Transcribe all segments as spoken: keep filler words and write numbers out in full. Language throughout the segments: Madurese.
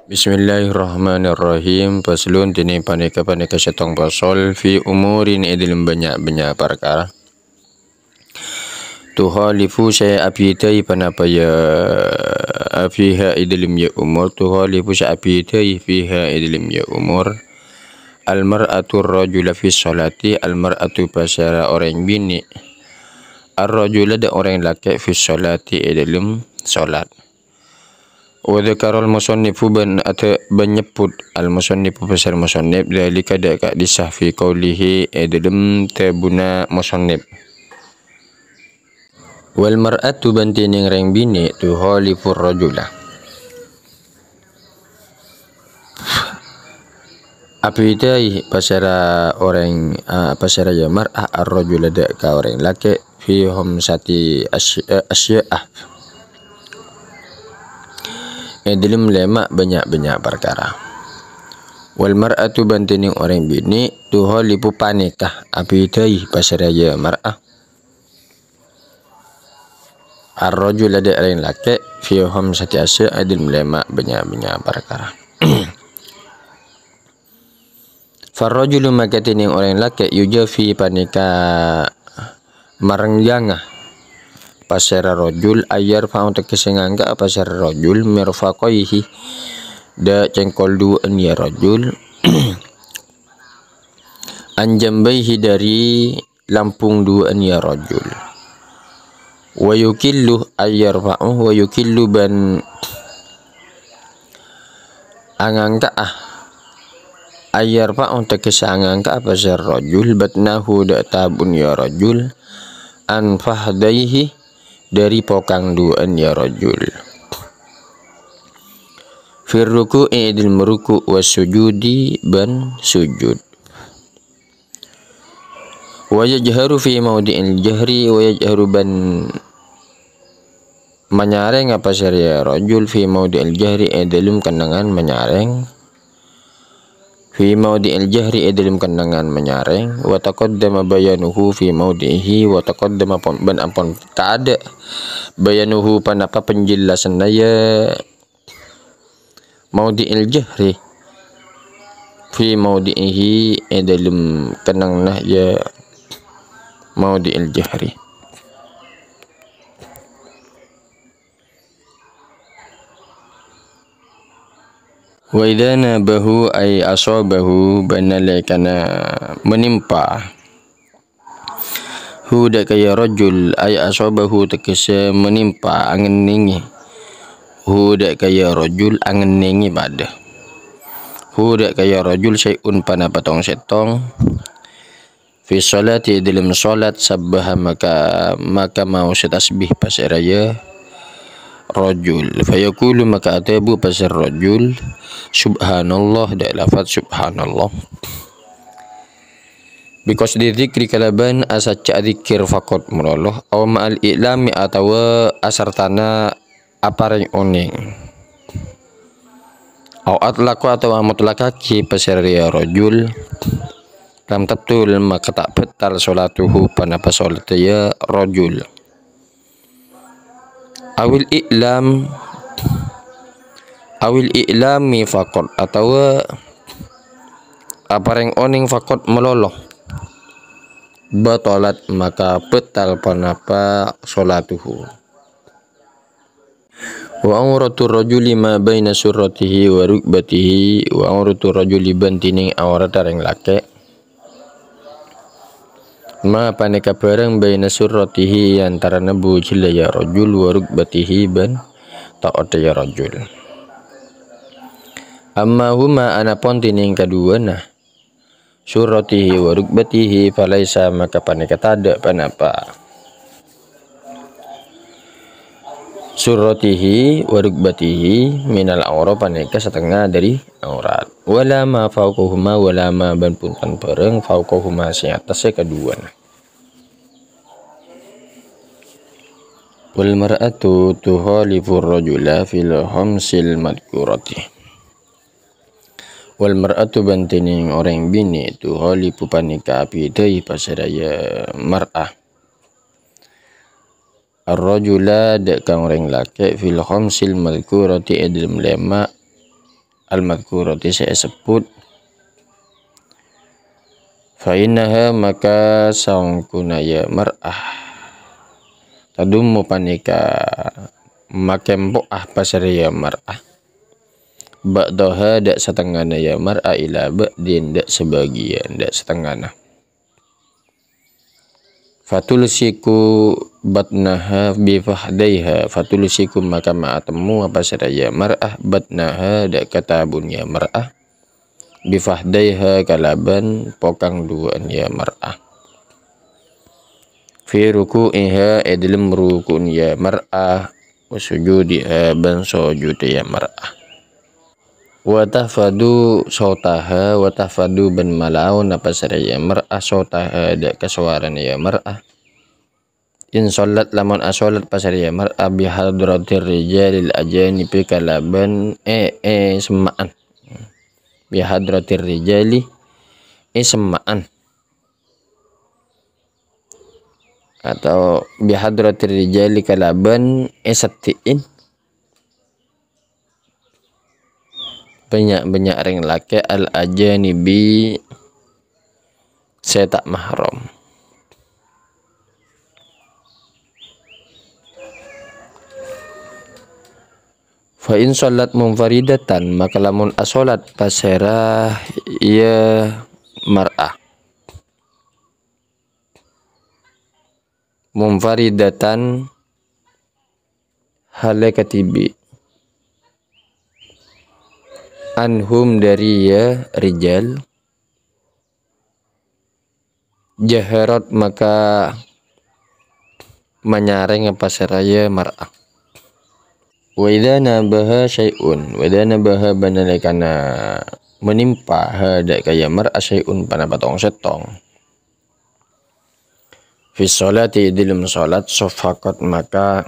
Bismillahirrahmanirrahim. Faslun, dene paneka, paneka settong pasal, fi umurin, e dalem banyak-banyak parkara. Tukhalifu, se abidai panapa ya, fiha, e dalem ya umur. Tukhalifu, se abidai, fiha, e dalem ya umur. Al mar'atu rajula fi sholati, al mar'atu pasera oreng bine. Ar rajula da oreng lake fi sholati, e dalem sholat. Wa dzakarul musannifu, ban ada, ban nyebbut al musannifu pasera musannif, dzalika da ka'dissa fi qaulihi, e dalem dhabuna musannif. Wal mar'atu, ban dening reng bine, tukhalifur rajula. Abidai pasera oreng, ah, pasera ya mar'ah ar-rajula da ka oreng lake, fi khamsati asy-, eh, asya'a. E dalem lema banyak-banyak parkara. Wal mar'atu, ban dening oreng bine, tukhalifu paneka, abidai pasera ya mar'ah. Ar-rajula da oreng lake, fi khamsati asya'a, e dalem lema banyak-banyak parkara. Farrajulu, maka dening oreng lake, yujafi paneka marenjanga pasera rajul, ayyarfa'a tegese ngangka pasera rajul, mirfaqaihi da cengkol duwa'an ya rajul, anjambaihi dari lambung duwa'an ya rajul. Wa yukillu ayyarfa'u, wa yukillu ban angangka'a, ayyarfa'u tegese angangka'a pasera rajul, batnahu da tabun ya rajul, an fahdaihi dari pokang duwa'an ya rajul. Fir ruku'i, e dalem ruku', was sujudi, ban sujud. Wa yajharu fi maudhi'il jahri, wa yajharu ban manyareng apa sariya rajul fi maudhi'il jahri, e dalem kennengngan manyareng. Fi maudhi'il jahri, e dalem kennengngan manyareng. Wa taqaddama bayanuhu fi maudhi'ihi, wa taqaddama pon-, ban ampon kaadha' bayanuhu panapa penjellasanna ya maudhi'il jahri. Fi maudhi'ihi, e dalem kennengnganna ya maudhi'il jahri. Wa idza nabahu ay asabahu, ban nalekana menimpa. Hu da' ka ya rajul, ay asabahu tegese menimpa, angennengnge. Hu da' ka ya rajul, angennengnge padha. Hu da' ka ya rajul, syai'un panapa tong-settong. Fi sholati, e dalem sholat, sabbaha maka, maka maos tasbih pasera ya rajul. Fayaqulu maka adhabu pasera rajul, subhanallah, da' lafat subhanallah. Biqasdi dzikri kalaban asacca' dzikir faqat malolo, aw ma'al i'lami atawa asartana apareng oneng. Aw atlaqa atawa amutlakaghi pasera ya rajul, lam tabtul maka ta' batal sholatuhu panapa sholat ya rajul. Awil i'lam, awil i'lami faqat, atawa apareng oneng faqat malolo. Batalat maka batal panapa sholatuhu. Wa auratur rajuli ma baina surratihi wa rukbatihi, wa auratur rajuli ban dening aurat oreng lake. Ma paneka barang baina surratihi, antarana bujilla ya rajul, wa rukbatihi ban ta'otta ya rajul. Amma huma anapon dening kaduwana, surratihi wa rukbatihi, falaisa maka paneka tadha' panapa. Surratihi wa rukbatihi minal aura paneka satengnga dhari aurat. Wala ma fauqahuma, wala ma ban bhunten barang fauqahuma sing attas se kaduwana. Wal mar'atu tukhalifur rajula fil khamsil madhkurati. Wal mar'atu ban dening oreng bine tukhalifu paneka abidai pasera ya mar'ah. Ar-rajula da' ka oreng lake fil khamsil madhkurati e dalem lema al-madzkurati sè èsebbhut. Fa innaha, maka saongghuna ya mar'ah, tadummu panèka makempo'a pasèra ya mar'ah. Ba'daha, dâ' satengngana ya mar'ah, ila ba'din, dâ' sabâgiyân, dâ' satengngana. Fatulsiku batnaha bi fahdaiha, fatulsiku maka maatemmo pasèra ya mar'ah batnaha dâ' katabu'na ya mar'ah, bi fahdaiha kalabân pokang duwâ'ân ya mar'ah. Fi ruku'iha è dâlem ruku'na ya mar'ah, wa sujudiha bân sojudda ya mar'ah. Wa tahfadhu sautaha, wa tahfadhu bân malaona pasèra ya mar'ah, sautaha dâ' kasowarana ya mar'ah. In shallat lamon asholat pasèra ya mar'ah, bi hadratir rijalil ajanibi kalabân è, è semma'an. Bi hadratir rijali è semma'an. Atau bi hadratir rijali kalabân è seddhi'in. Bânnya'-bânnya' rèng lakè' al-ajanibi sè ta' mahram. Fa in shallat munfaridatan, maka lamon asholat pasèra ya mar'ah. Munfaridatan hale kadhibi'. Anhum dhâri ya rijal. Jaharat maka manyarèng pasèra ya mar'ah. Wa idza nabaha syai'un, wa idza nabaha bân nalèkana menimpa ha dâ' ka ya mar'ah syai'un panapa tong-sèttong. Fi sholati, dâlem sholat, shafaqat maka.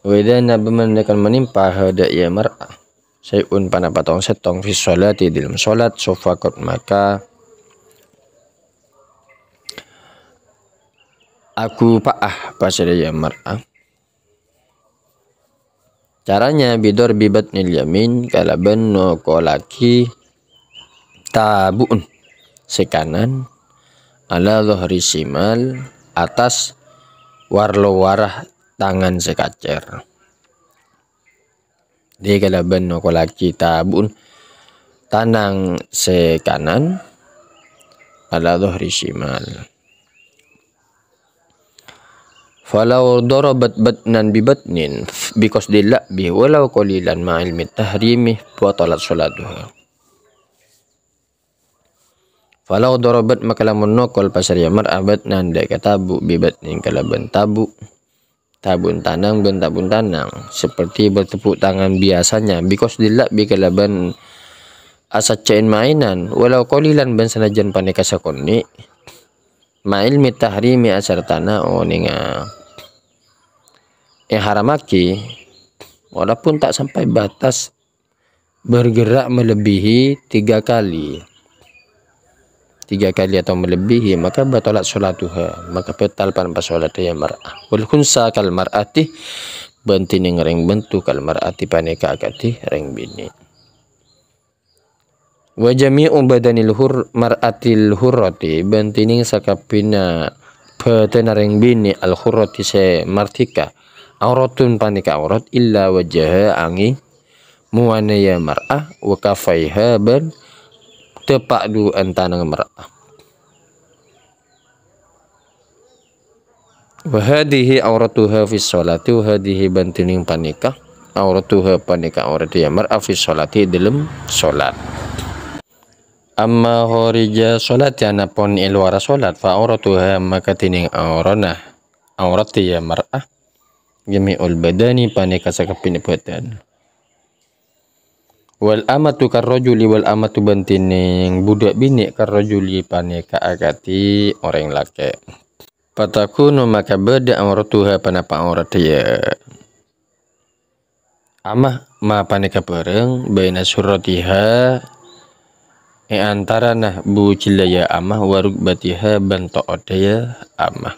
Wa idza naba manakan menimpa ha dâ' ya mar'ah syai'un panapa tong-sèttong fi sholati, dâlem sholat, shafaqat maka agupa'a pasèra ya mar'ah. Caranya bidorbi batnil yamin, kalabân nokollagi tabu'na sè kanan, ala dhahri shimal, attas war-lowarra tangan sè kacèr. Dhâddhi kalabân nokollagi tabu'na tanang sè kanan, ala dhahri shimal. Falau dorobat batnan bi batnin, bi qasdil la'bi, walau qalilan ma'a ilmi tahrimi, batalat sholatuha. Falau dorobat maka lamon nokol pasèra ya mar'ah batnan dâ' ka tabu' bi batnin kalabân tabu'. Tabu'na tanang bân tabu'na tanang. Seperti bertepuk tangan biasanya, bi qasdil la'bi kalabân asajjhâ'ân maènan, walau qalilan bân sanajjhân panèka sakonè'. Ma'a ilmi tahrimi asartana onènga èharamaghi, walaupun ta' sampè' batas bergerak melebihi tiga kali. Tiga kali atau melebihi, maka batalat sholatuha, maka batal panapa sholat ya mar'ah. Wal khunsa kal mar'ati, bân dhinèng rèng bhânto kal mar'ati panèka akadhi rèng binè'. Wa jami'u badanil hur-, mar'atil hurrati, bân dhinèng sakabbhiyânna bhâdhânna rèng binè' al hurrati sè mardhika, auratun panèka aurat, illa wajhaha angèng muwana ya mar'ah, wa kaffaiha bân dâpa' duwâ'ân tanang mar'ah. Wa hadhihi auratuha fis sholati, wa hadhihi bân dhinèng panèka, auratuha panèka aurat ya mar'ah fis sholati dâlem sholat. Amma kharija sholati, anapon è lowarra sholat, fa auratuha maka dhinèng aurana, aurat ya mar'ah, jami'ul badani panèka sakabbhiyânna bhâdhân. Wal amatu karrajuli, wal amatu bân dhinèng budhâk binè' karrajuli panèka akadhi orèng lakè'. Fatakunu maka bâdâ auratuha panapa aurat ya amah ma panèka bhârâng baina surratiha è antarana bujilla ya amah wa rukbatiha bân to'otta ya amah.